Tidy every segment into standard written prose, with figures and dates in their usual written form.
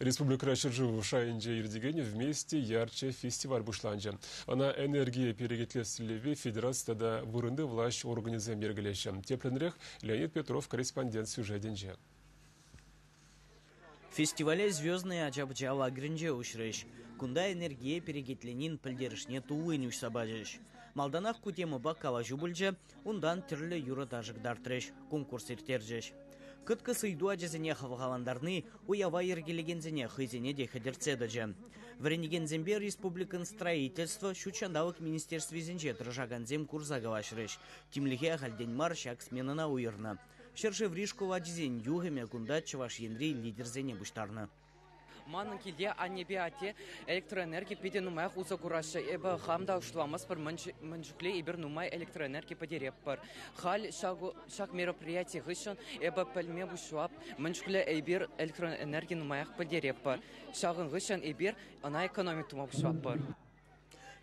Республикӑра ҫӗршыв шайӗнче иртекен «Вместе ярче» фестиваль пуҫланчӗ. Ӑна энергие перекетлес тӗллевпе федераци тата вырӑнти влаҫ органӗсем йӗркелеҫҫӗ. Тӗплӗнрех Леонид Петров корреспондент сюжетӗнче. Фестивале «Звездные» ача-пӑча лагерӗнче уҫрӗҫ. Кунта энергие перекетленин пӗлтерӗшне туллин уҫса пачӗҫ. Малтанах ку темӑпа калаҫу пулчӗ, унтан тӗрлӗ юрӑ-ташӑ кӑтартрӗҫ, конкурс ирттерчӗҫ. Кӑткӑс ыйту ачасене хавхалантарни уява йӗркелекенсене хӑйсене те хӗтӗртсе тӑчӗ. Вӗренекенсемпе республикӑн строительство, ҫут ҫанталӑк министерствисенче тӑрӑшакансем курса калаҫрӗҫ. Тимлӗхе ахальтен мар ҫак сменӑна уйӑрнӑ. Ҫӗршыври шкул ачисен юхӑмӗ кунта Чӑваш Енри лидерсене пуҫтарнӑ. Манӑн килте аннепе атте электроэнерги питӗ нумаях усӑ кураҫҫӗ. Эпӗ хам та шутламастпӑр, мӗн чухлӗ эпир нумай электроэнерги пӗтеретпӗр. Халь ҫак мероприяти хыҫҫӑн эпӗ пӗлме пуҫлап, мӗн чухлӗ эпир электроэнерги нумаях пӗтеретпӗр. Ҫакӑн хыҫҫӑн эпир ӑна экономи тума пуҫлатпӑр.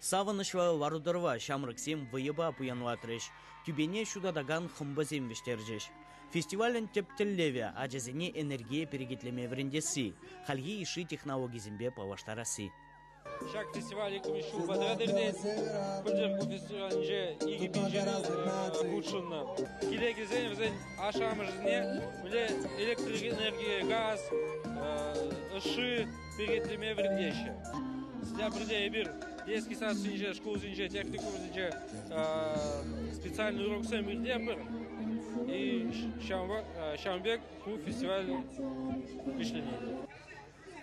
Савӑнӑҫлӑ лару-тӑрӑва ҫамрӑксем вӑйӑпа пуянлатрӗҫ, тӳпене ҫутатакан хӑмпӑсем вӗҫтерчӗҫ. Фестивалӗн тӗп тӗллевӗ – ачасене энергие перекетлеме вӗрентесси, хальхи йышши технологисемпе паллаштарасси. Ҫак фестиваль иккӗмӗш ҫул подряд иртет. Пӗлтӗр ку фестивалӗнче 2000 ҫын хутшӑннӑ. Киле килсен вӗсен ашшӗ-амӑшӗсене мӗнле электроэнерги, газ, ӑшши перекетлеме вӗрентеҫҫӗ. Сентябрьте эпир детский садсенче, шкулсенче, техникумсенче специальный уроксем иртетпӗр. И ҫавӑн пек ку фестиваль вӗҫленет.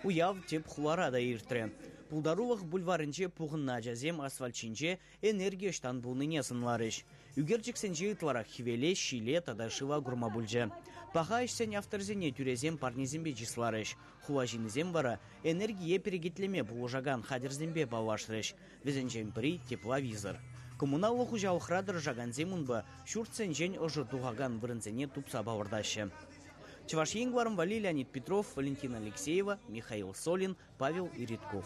Уяв тӗп хулара та иртрӗ. Пултарулӑх бульварӗнче пухӑннӑ ачасем асфальт ҫинче энерги ӑҫтан пулнине сӑнларӗҫ. Ӳкерчӗксенче ытларах хӗвеле, ҫиле тата шыва курма пулчӗ. Паха ӗҫсен авторӗсене тӳресем парнесемпе чысларӗҫ. Хула ҫыннисем вара энергие перекетлеме пулӑшакан хатӗрсемпе паллашрӗҫ. Вӗсенчен пӗри – тепловизор. Коммуналлӑ хуҫалӑхра тӑрӑшакансем унпа ҫуртсенчен ӑшӑ тухакан вырӑнсене тупса палӑртаҫҫӗ. Чӑваш Ен кӑларӑм валли Леонид Петров, Валентина Алексеева, Михаил Солин, Павел Иритков.